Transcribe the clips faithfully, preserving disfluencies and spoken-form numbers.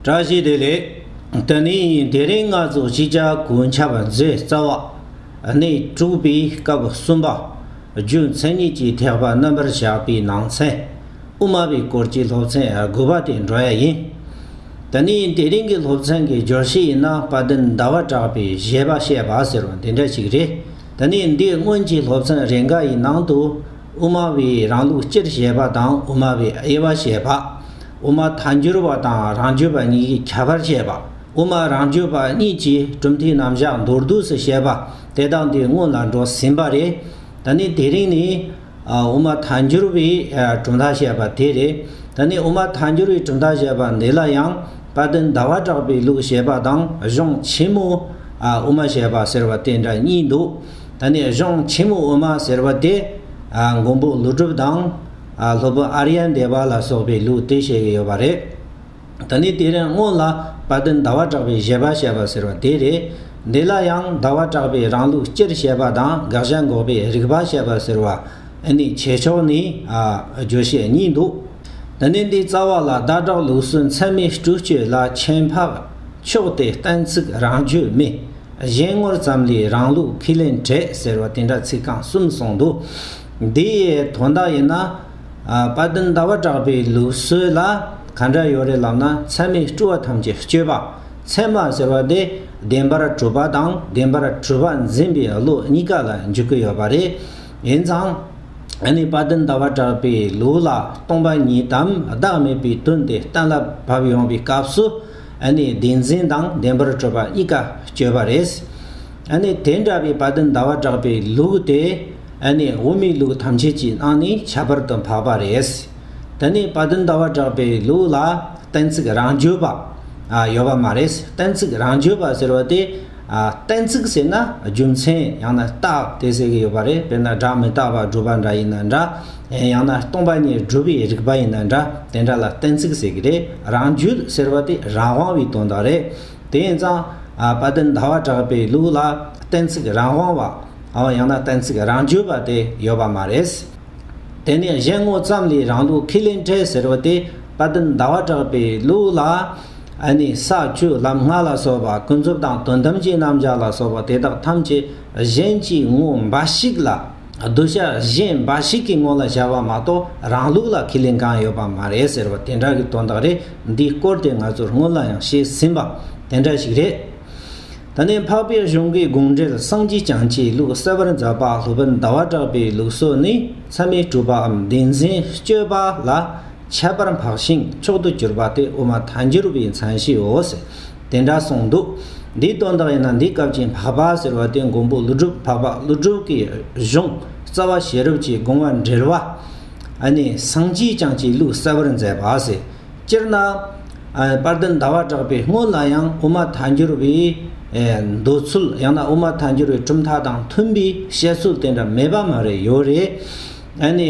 བཀྲ་ཤིས་བདེ་ལེགས། དེ་ནས་དེ་རིང་ང་ཚོ་ཤེས་བྱ་གོ་ཁྱབ་མཛོད་རྩ་བ་གནས་དྲུག་པའི་སྐབས་གསུམ་པ། རྒྱུ་མཚན་ཉིད་ཀྱི་ཐེག་པ་རྣམ་པར་གཞག་པའི་ནང་ཚན། དབུ་མ་པའི་སྐོར་གྱི་སློབ་ཚན་དགུ་པ་དེ་འགྲོ་ཡ་ཡིན། དེ་ནས་དེ་རིང་གི་སློབ་ཚན་གྱི་བརྗོད་གཞི་ཡིན་ན། དཔལ་ལྡན་ཟླ་བ་གྲགས་པའི་བཞེད་པ་བཤད་པ་ཟེར་བ་འདི་འདྲ་ཞིག་རེད། དེ་ནས་འདིའི་སྔོན་གྱི་སློབ་ཚན་རེ་འགའ་ཡི་ནང་དུ། དབུ་མ་པའི་རང་ལུགས་སྤྱིར་བཤད་པ་དང་། དབུ་མ་པའི་དབྱེ་བ་བཤད་པ། དབུ་མ་ཐལ་འགྱུར་བ་དང་རང་རྒྱུད་པ་གཉིས་ཀྱི་ཁྱད་པར་བཤད་པ། དབུ་མ་རང་རྒྱུད་པ་གཉིས་ཀྱི་གྲུབ་མཐའི་རྣམ་གཞག་མདོར་བསྡུས་སུ་བཤད་པ་དེ་དག་འདི་སྔོན་ལ་འགྲོ་ཟིན་པ་རེད། ད་ནི་དེ་རིང་ནི། ཨ། དབུ་མ་ཐལ་འགྱུར་བའི། ཨ། གྲུབ་མཐའ་བཤད་པ་དེ་རེད། ད་ནི་དབུ་མ་ཐལ་འགྱུར་བའི་གྲུབ་མཐའ་བཤད་པ་འདི་ལ་ཡང་དཔལ་ལྡན་ཟླ་བ་གྲགས་པའི་ལུགས་བཤད་པ་དང་། གཞུང་ཆེན་མོ། ཨ། དབུ་མ་བཤད་པ་ཟེར་བ་དེ་འདྲ་གཉིས་འདུག་ད་ནི་གཞུང་ཆེན་མོ་དབུ་མ་ཟེར་བ་དེ། ཨ། མགོན་པོ་ཀླུ་སྒྲུབ་དང་། ཨ། སློབ་དཔོན་ཨཱརྱ་དེ་བ་ལ་སོགས་པའི་ལུགས་དེ་བཤད་ཀྱི་ཡོད་པ་རེད། ད་ནི་དེ་རིང་སྔོན་ལ་དཔལ་ལྡན་ཟླ་བ་གྲགས་པའི་བཞེད་པ་བཤད་པ་ཟེར་བ་དེ་རེད། འདི་ལ་ཡང་ཟླ་བ་གྲགས་པའི་རང་ལུགས་སྤྱིར་བཤད་པ་དང་། དགག་བྱ་འགོག་པའི་རིགས་པ་བཤད་པ་ཟེར་བ། ཨ་ནི་ཆོས་ཕྱོགས་ནས། ཨ། བརྗོད་བྱེད་གཉིས་འདུག་ད་ནི་འདིའི་རྩ་བ་ལ། ཟླ་གྲགས་ལུགས་སྲོལ་མཚན་མའི་སྤྲོས་བཅོས་ལ། ཁྱད་འཕགས་ཕྱོགས་དེ་གཏན་ཚིགས་རང་རྒྱུད་མེད། གཞན་ངོར་ཙམ་ལས་རང་ལུགས་ཁས་ལེན་བྲལ་ཟེར་བ་དེ་འདྲ་ཚིག་རྐང་གསུམ་གསུངས་འདུག་འདིའི་དོན་དག་ཡིན་ན། ཨ། དཔལ་ལྡན་ཟླ་བ་གྲགས་པའི་ལུགས་སྲོལ་ལ་ག་འདྲ་ཡོད་རེད་ལབ་ན། མཚན་མའི་སྤྲོས་པ་ཐམས་ཅད་གཅོད་པ། མཚན་མ་ཟེར་བ་དེ་བདེན་པར་གྲུབ་པ་དང་བདེན་པར་གྲུབ་པ་འཛིན་པའི་བློ་གཉིས་ཀ་ལ་འཇུག་གི་ཡོད་པ་རེད། ཡིན་ཙང་། ཨ་ནི་དཔལ་ལྡན་ཟླ་བ་གྲགས་པའི་ལུགས་ལ་སྟོང་པ་ཉིད་དམ་བདག་མེད་པའི་དོན་དེ་གཏན་ལ་ཕབ་ཡོང་བའི་སྐབས་སུ། ཨ་ནི་བདེན་འཛིན་དང་བདེན་པར་གྲུབ་པ་གཉིས་ཀ་གཅོད་པ་རེད། ཨ་ནི་དེ་འདྲ་བའི་དཔལ་ལྡན་ཟླ་བ་གྲགས་པའི་ལུགས་དེ། ཨ་ནི་དབུ་མའི་ལུགས་ཐམས་ཅད་ཀྱི་ནང་ནས་ཁྱད་པར་དུ་འཕགས་པ་རེད། ད་ནི་དཔལ་ལྡན་ཟླ་བ་གྲགས་པའི་ལུགས་ལ་གཏན་ཚིགས་རང་རྒྱུད་པ། ཨ། ཡོད་པ་མ་རེད། གཏན་ཚིགས་རང་རྒྱུད་པ་ཟེར་བ་དེ། ཨ། གཏན་ཚིགས་ཟེར་ན་རྒྱུ་མཚན་ཡང་ན་རྟགས་དེ་ཟེར་གྱི་ཡོད་པ་རེད། དཔེར་ན་སྒྲ་མི་རྟག་པ་སྒྲུབ་པ་འདྲ་ཡིན་ན་འདྲ། ཡང་ན་སྟོང་པ་ཉིད་སྒྲུབ་པའི་རིགས་པ་ཡིན་ན་འདྲ། དེ་འདྲ་ལ་གཏན་ཚིགས་ཟེར་གྱི་རེད། རང་རྒྱུད་ཟེར་བ་དེ་རང་དབང་བའི་དོན་དག་རེད། དེ་ཡིན་ཙང་། ཨ། དཔལ་ལྡན་ཟླ་བ་གྲགས་པའི་ལུགས་ལ་གཏན་ཚིགས་རང་དབང་བ། ཨ། ཡང་ན་གཏན་ཚིགས་རང་རྒྱུད་པ་དེ་ཡོད་པ་མ་རེད། དེ་ནས་གཞན་ངོ་ཙམ་ལས་རང་ལུགས་ཁས་ལེན་བྲལ་ཟེར་བ་དེ། དཔལ་ལྡན་ཟླ་བ་གྲགས་པའི་ལུགས་ལ། ཨ་ནི་ས་བཅུ་ལམ་ལྔ་ལ་སོགས་པ། ཀུན་རྫོབ་དང་དོན་དམ་གྱི་རྣམ་གཞག་ལ་སོགས་པ་དེ་དག་ཐམས་ཅད་གཞན་གྱི་ངོ་འབའ་ཞིག་ལ། གདུལ་བྱ་གཞན་འབའ་ཞིག་གི་ངོ་ལ་བཞག་པ་མ་གཏོགས་རང་ལུགས་ལ་ཁས་ལེན་གང་ཡོད་པ་མ་རེད་ཟེར་བ་དེ་འདྲ་གི་དོན་དག་རེད། འདིའི་སྐོར་དེ་ང་ཚོར་སྔོན་ལ་ཡང་བཤད་ཟིན་པ་དེ་འདྲ་ཞིག་རེད། ད་ནི་འཕགས་པའི་གཞུང་གི་དགོངས་འགྲེལ་སངས་རྒྱས་བསྐྱངས་ཀྱིས་ལུགས་གསལ་བར་མཛད་པ། སློབ་དཔོན་ཟླ་བ་གྲགས་པའི་ལུགས་སྲོལ་ནི། མཚན་མའི་སྤྲོས་པའམ་བདེན་འཛིན་གཅོད་པ་ལ་ཁྱད་པར་འཕགས་ཤིང་མཆོག་ཏུ་གྱུར་པ་སྟེ། དབུ་མ་ཐལ་འགྱུར་བའི་མཚན་གཞིའོ་ཟེར། དེ་འདྲ་གསུངས་འདུག་འདིའི་དོན་དག་ཡིན་ན། འདིའི་སྐབས་ཀྱི་འཕགས་པ་ཟེར་བ་དེ་མགོན་པོ་ཀླུ་སྒྲུབ། འཕགས་པ་ཀླུ་སྒྲུབ་ཀྱི་གཞུང་རྩ་བ་ཤེས་རབ་ཀྱི་དགོངས་པ་འགྲེལ་བ། ཨ་ནི་སངས་རྒྱས་བསྐྱངས་ཀྱིས་ལུགས་གསལ་བར་མཛད་པ་ཟེར། སྤྱིར་ན། ཨ། དཔལ་ལྡན་ཟླ་བ་གྲགས་པའི་སྔོན་ལ་ཡང་དབུ་མ་ཐལ་འགྱུར་བའི། ཨེ། འདོད་ཚུལ། ཡང་ན་དབུ་མ་ཐལ་འགྱུར་བའི་གྲུབ་མཐའ་དང་མཐུན་པའི་བཤད་ཚུལ་དེ་འདྲ་མེད་པ་མ་རེད། ཡོད་རེད། ཨ་ནི་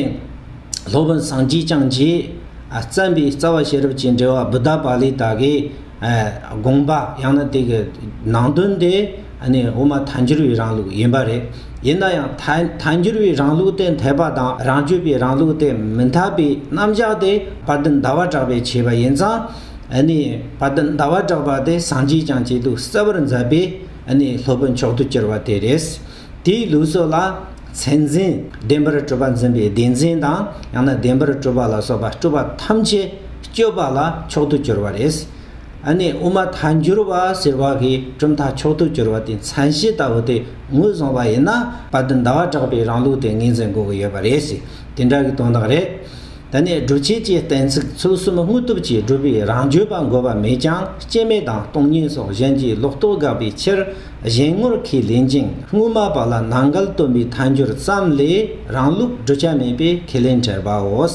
སློབ་དཔོན་སངས་རྒྱས་བསྐྱངས་ཀྱིས། ཨ། བརྩམས་པའི་རྩ་བ་ཤེས་རབ་ཀྱི་འགྲེལ་པ་བུདྡྷ་པཱ་ལི་ཏ་གི། ཨ། དགོངས་པ་ཡང་ན་དེ་གི་ནང་དོན་དེ། ཨ་ནི་དབུ་མ་ཐལ་འགྱུར་བའི་རང་ལུགས་ཡིན་པ་རེད། ཡིན་ན་ཡང་ཐལ་ཐལ་འགྱུར་བའི་རང་ལུགས་དེ་འཐད་པ་དང་། རང་རྒྱུད་པའི་རང་ལུགས་དེ་མི་འཐད་པའི་རྣམ་གཞག་དེ་དཔལ་ལྡན་ཟླ་བ་གྲགས་པས་བྱས་པ་ཡིན་ཙང་། ཨ་ནི་དཔལ་ལྡན་ཟླ་བ་གྲགས་པ་དེ་སངས་རྒྱས་བསྐྱངས་ཀྱིས་ལུགས་གསལ་བར་མཛད་པའི། ཨ་ནི་སློབ་དཔོན་མཆོག་ཏུ་གྱུར་པ་དེ་རེད། དེའི་ལུགས་སྲོལ་ལ་མཚན་འཛིན། བདེན་པར་གྲུབ་པ་འཛིན་པའི་བདེན་འཛིན་དང་། ཡང་ན་བདེན་པར་གྲུབ་པ་ལ་སོགས་པ་སྤྲོས་པ་ཐམས་ཅད་གཅོད་པ་ལ་མཆོག་ཏུ་གྱུར་པ་རེད། ཨ་ནི་དབུ་མ་ཐལ་འགྱུར་བ་ཟེར་བ་གི་གྲུབ་མཐའ་མཆོག་ཏུ་གྱུར་པ་དེ་མཚན་གཞི་ལྟ་བུ་དེ་ངོས་བཟུང་བ་ཡིན་ན། དཔལ་ལྡན་ཟླ་བ་གྲགས་པའི་རང་ལུགས་དེ་ངོས་འཛིན་དགོས་ཀྱི་ཡོད་པ་རེད་ཟེར། དེ་འདྲ་གི་དོན་དག་རེད། ད་ནི་སྒྲུབ་བྱེད་ཀྱི་གཏན་ཚིགས་ཚུལ་གསུམ་དངོས་སྟོབས་ཀྱིས་སྒྲུབ་པའི་རང་རྒྱུད་པ་འགོད་པ་མེད་ཀྱང་། སྐྱེ་མེད་དང་སྟོང་ཉིད་སོགས་གཞན་གྱི་ལོག་རྟོག་དགག་པའི་ཕྱིར་གཞན་ངོར་ཁས་ལེན་ཅིང་། དངོས་སྨྲ་བ་ལ་ནང་འགལ་སྟོན་པའི་ཐལ་འགྱུར་ཙམ་ལས་རང་ལུགས་བསྒྲུབ་བྱ་མེད་པས་ཁས་ལེན་བྲལ་བའོ།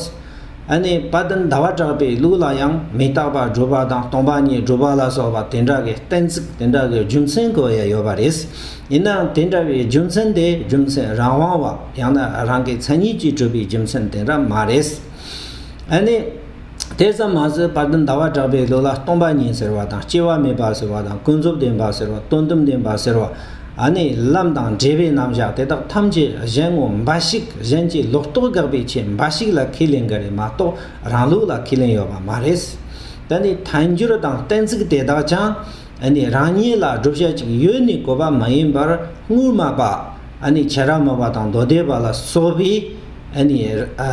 ཨ་ནི་དཔལ་ལྡན་ཟླ་བ་གྲགས་པའི་ལུགས་ལ་ཡང་མི་རྟག་པ་སྒྲུབ་པ་དང་། སྟོང་པ་ཉིད་སྒྲུབ་པ་ལ་སོགས་པ་དེ་འདྲ་གི་གཏན་ཚིགས་དེ་འདྲ་གི་རྒྱུ་མཚན་གོ་ཡ་ཡོད་པ་རེད། ཡིན་ནའང་དེ་འདྲ་བའི་རྒྱུ་མཚན་དེ་རྒྱུ་མཚན་རང་དབང་བ། ཡང་ན་རང་གི་མཚན་ཉིད་ཀྱིས་གྲུབ་པའི་རྒྱུ་མཚན་དེ་འདྲ་མ་རེད། ཨ་ནི། དེ་ཙམ་མ་ཟད་དཔལ་ལྡན་ཟླ་བ་གྲགས་པའི་ལུགས་ལ་སྟོང་པ་ཉིད་ཟེར་བ་དང་། སྐྱེ་བ་མེད་པ་ཟེར་བ་དང་། ཀུན་རྫོབ་བདེན་པ་ཟེར་བ། དོན་དམ་བདེན་པ་ཟེར་བ། ཨ་ནི་ལམ་དང་འབྲས་བུའི་རྣམ་གཞག་དེ་དག་ཐམས་ཅད་གཞན་ངོ་འབའ་ཞིག་གཞན་གྱི་ལོག་རྟོག་དགག་པའི་ཆེད་འབའ་ཞིག་ལ་ཁས་ལེན་གྱི་རེད་མ་གཏོགས་རང་ལུགས་ལ་ཁས་ལེན་ཡོད་པ་མ་རེད། ད་ནི་ཐལ་འགྱུར་དང་གཏན་ཚིགས་དེ་དག་ཀྱང་ཨ་ནི་རང་ཉིད་ལ་བསྒྲུབ་བྱ་ཅིག་ཡོད་ནི་དགོས་པ་མ་ཡིན་པར། དངོས་སྨྲ་པ་ཨ་ནི་ཁྱེད་རང་སྨྲ་བ་དང་མདོ་སྡེ་པ་ལ་སོགས་པས་ཨ་ནི་ཨ་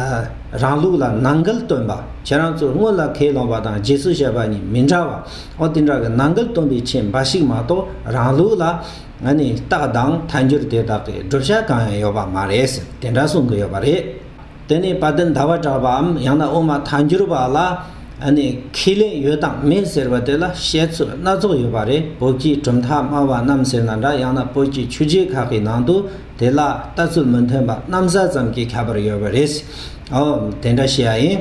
རང་ལུགས་ལ་ནང་འགལ་སྟོན་པ། ཁྱེད་རང་ཚོས་སྔོན་ལ་ཁས་བླངས་པ་དང་རྗེས་སུ་བཤད་པ་གཉིས་མི་འདྲ་བ། འོ་དེ་འདྲ་གི་ནང་འགལ་སྟོན་པའི་ཆོས་འབའ་ཞིག་མ་གཏོགས། རང་ལུགས་ལ་ཨ་ནི་རྟགས་དང་ཐལ་འགྱུར་དེ་དག་གི་བསྒྲུབ་བྱ་གང་ཡང་ཡོད་པ་མ་རེད་ཟེར། དེ་འདྲ་གསུང་གི་ཡོད་པ་རེད། དེ་ནས་དཔལ་ལྡན་ཟླ་བ་གྲགས་པའམ་ཡང་ན་དབུ་མ་ཐལ་འགྱུར་བ་ལ་ཨ་ནི་ཁས་ལེན་ཡོད་དང་མེད་ཟེར་བ་དེ་ལ་བཤད་ཚུལ་སྣ་ཚོགས་ཡོད་པ་རེད། བོད་ཀྱི་གྲུབ་མཐའ་སྨྲ་བ་རྣམས་ཟེར་ན་འདྲ། ཡང་ན་བོད་ཀྱི་ཆོས་བརྒྱུད་ཁག་གི་ནང་དུ་དེ་ལ་ལྟ་ཚུལ་མི་མཐུན་པ་རྣམ་གཞག་ཙམ་གྱིས་ཁྱབ་པར་ཡོད་པ་རེད། ཨོ་དེ་འདྲ་བཤད་ཡ་ཡིན།